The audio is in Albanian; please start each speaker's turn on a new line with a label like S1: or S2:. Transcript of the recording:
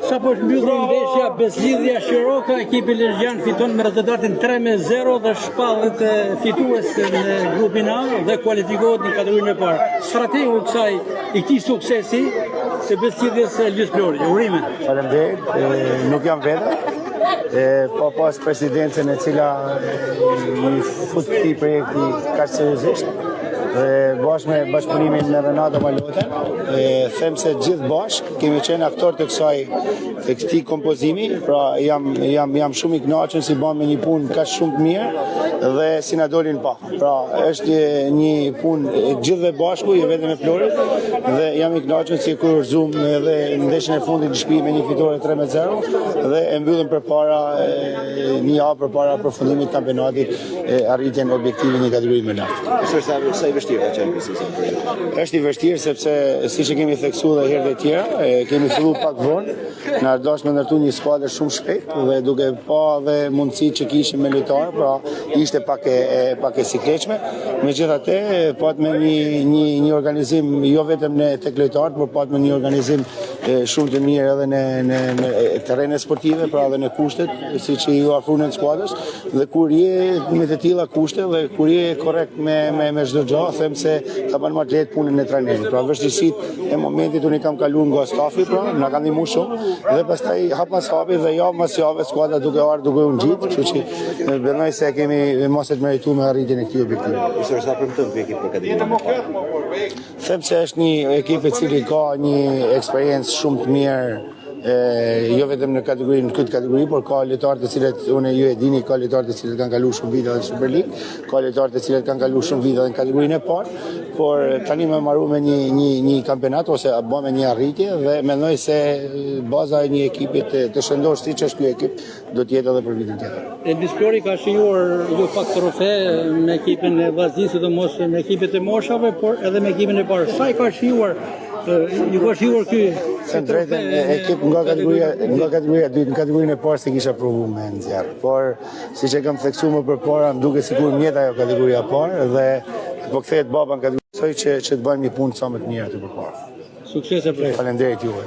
S1: Sapo është mbyllur ndeshja Besëlidhja Shiroka, ekipi lezhjan fiton me rezultatin 3-0 dhe shpallet fitues në grupin A dhe kualifikohet në kategorinë e parë. Strategu i kësaj i këtij suksesi të Besëlidhjes Elvis Plori. Urime.
S2: Faleminderit, nuk jam vetë. E, pa pas presidencën e cila i fut këtij projekti kaq seriozisht dhe bashkë me bashkëpunimin me Renato Malotën, e, them se gjithë bashkë kemi qenë aktor të kësaj të këtij kompozimi, pra jam jam jam shumë i kënaqur si bën me një punë kaq shumë të mirë dhe si na dolin pa. Pra është një punë e gjithëve bashku, jo vetëm e Plorit dhe jam i kënaqur si kurorëzuam edhe ndeshjen e fundit në shtëpi me një fitore 3-0 dhe e mbyllëm përpara një javë përpara përfundimit të kampionatit e arritjen e objektivit një kategori më lart.
S3: Profesor, sa, sa i vështirë ka qenë ky sezon për ju?
S2: Është i vështirë sepse siç e kemi theksuar edhe herët e tjera, e kemi filluar pak vonë, na është dashur me ndërtu një skuadër shumë shpejt dhe duke pa dhe mundësitë që kishim me lojtarë, pra ishte pak e, e pak e sikletshme. Megjithatë, pat me një një një organizim jo vetëm në tek lojtarët, por pat me një organizim e, shumë të mirë edhe në në në terrene sportive, pra edhe në kushtet siç i u afruan skuadrës dhe kur je me të tilla kushte dhe kur je korrekt me me me çdo gjë, them se ta bën më të lehtë punën e trajnerit. Pra vështirësitë e momentit unë i kam kaluar nga stafi, pra na kanë ndihmuar shumë dhe pastaj hap pas hapi dhe javë mas jave skuadra duke ardhur duke u ngjit, kështu që mendoj se e kemi më se të merituar me arritjen e këtij objektivi.
S3: Profesor, sa premton ky ekip për kategorinë e parë?
S2: Them se është një ekip i cili ka një eksperiencë shumë të mirë e, jo vetëm në kategorinë në këtë kategori, por ka lojtarë të cilët unë ju e dini, ka lojtarë të cilët kanë kaluar shumë vite në Superligë, ka lojtarë të cilët kanë kaluar shumë vite në kategorinë e parë, por tani më marru me një një një kampionat ose bë me një arritje dhe mendoj se baza e një ekipi të, të shëndosh siç është ky ekip do të jetë edhe për vitin tjetër.
S1: Elvis Plori ka shijuar jo pak trofe me ekipin e Vllaznisë, sidomos me ekipet e moshave, por edhe me ekipin e parë. Sa i ka shijuar ju ka shijuar ky
S2: Se në drejtën ekip nga kategoria nga kategoria e dytë në kategorinë e parë se kisha provu me nxjerr. Por siç e kam theksuar më përpara, më duket sikur mjet ajo kategoria e parë dhe po kthehet baba në kategori që që të bëjmë një punë sa më të mirë aty përpara.
S1: Suksese për
S2: Faleminderit juve.